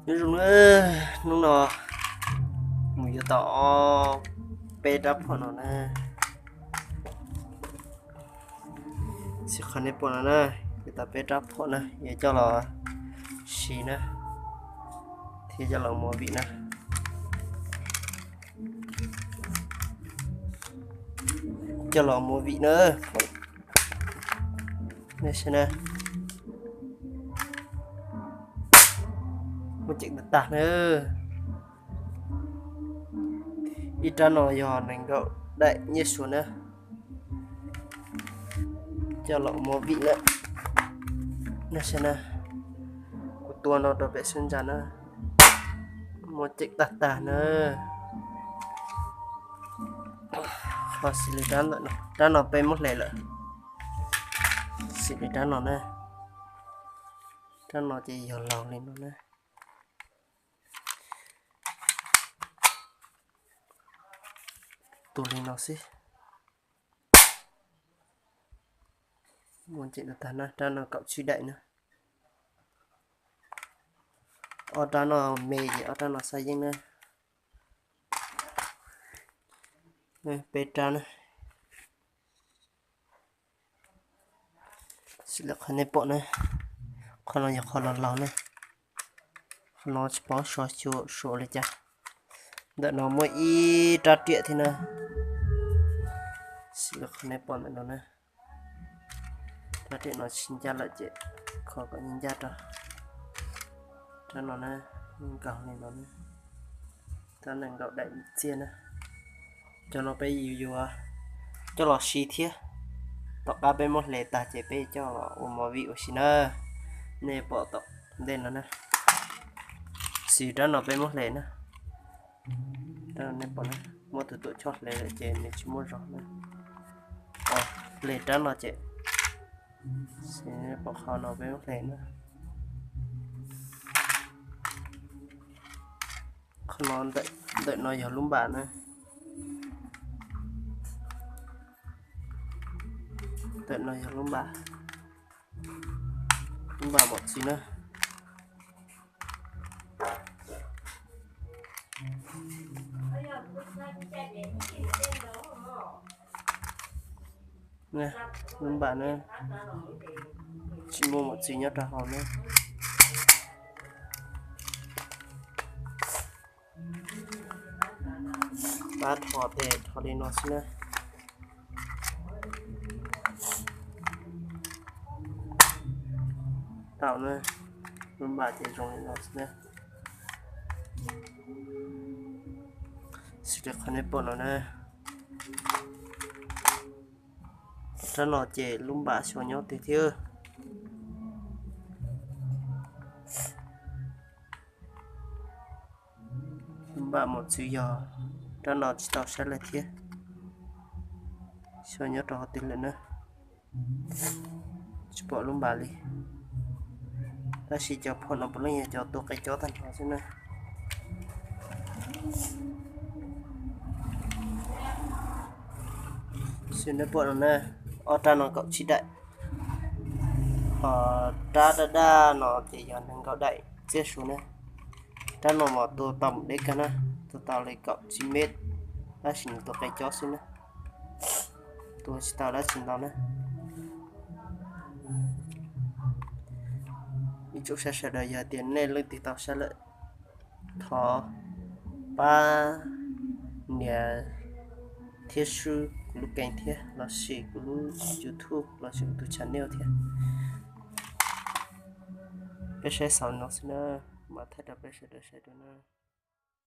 Nyob zoo na, hnub no mus yuav tau peb rab phom no na. Xib qhov nej pom no na, yuav tau peb rab phom na, yuav coj los siv na, thiab coj los movie na. Coj los movie na. Nej saib na, muaj ceem tag tag na. Ib rab no yog nees nkaum daim nyiaj suav na. Coj los movie na. Nej saib na, kuv tua no rau pem sib ntsa na, muaj ceem tag tag na. Ho xws li rab no, rab no peb muab hle lawm. Xws li rab no na, rab no ces yog laug li no na. Tus li no xwb. Muaj ceem tag tag na, rab no kaum tsib daim na. Ob rab no me ces ob rab no xaj yeeb na. Peb rab na. Xws li qhov nej pom na, qhov no yog qhov laug laug na. Qhov no tsis paub so xyuas suav li cas. Ntawm no muaj ib rab riam thiab na. Xws li qhov nej pom ntawm no na, rab riam no tsis ncaj lawm ces kho kom ncaj rau. Rab no na, nkaus li no na, rab nees nkaum daim txiaj na. Cov no peb yuav yuav coj los siv thiab. Tom qab peb muab hle tag ces peb coj los ua movie ua si na. Nej pom tom ntej no na, xws rab no peb muab hle na. Nej pom na, muab tus tuam tshoj hle lawm ces nws tsis muaj zog na. Hle rab no ces, pom qhov no peb muab hle na. Qhov no, ntawm no yog lub npam na. Ntawm no yog lub npam, lub npam mom txwv na. Lub npam na, tsis muaj mom txwv nyob rau hauv na. Pab rho tes rho li no xwb na. Tau na, lub npam ces zoo li no xwb na. Xws li qhov nej pom no na, rab no ces lub npam xyuas nyob twg thiab. Lub npam mom txwv yog rab no tsis tau saib lawm thiab. Xyuas nyob rau qhov twg lawm na, tsis pom lub npam li. Tab sis cov phom no puav leej yog cov tua qe cob tag nrho xwb na. Xws nej pom no na, ob rab no kaum tsib daim, ho rab daj daj no ces yog nees nkaum daim txiaj su na. Rab no mas tua tau mus deb kawg na, tua tau li kaum tsib mev, tab sis nws tua qe cob xwb na, tua tsis tau dab tsi ntau na. Ib tsoom saib sawv daws yog tias nej leej twg tau saib lawm, thov pab nias thiab sub kuv lub kees thiab los sis kuv lub YouTube los sis kuv tus channel thiab. Peb saib xaus no xwb na, mam thaij rau peb sawv daws saib dua na.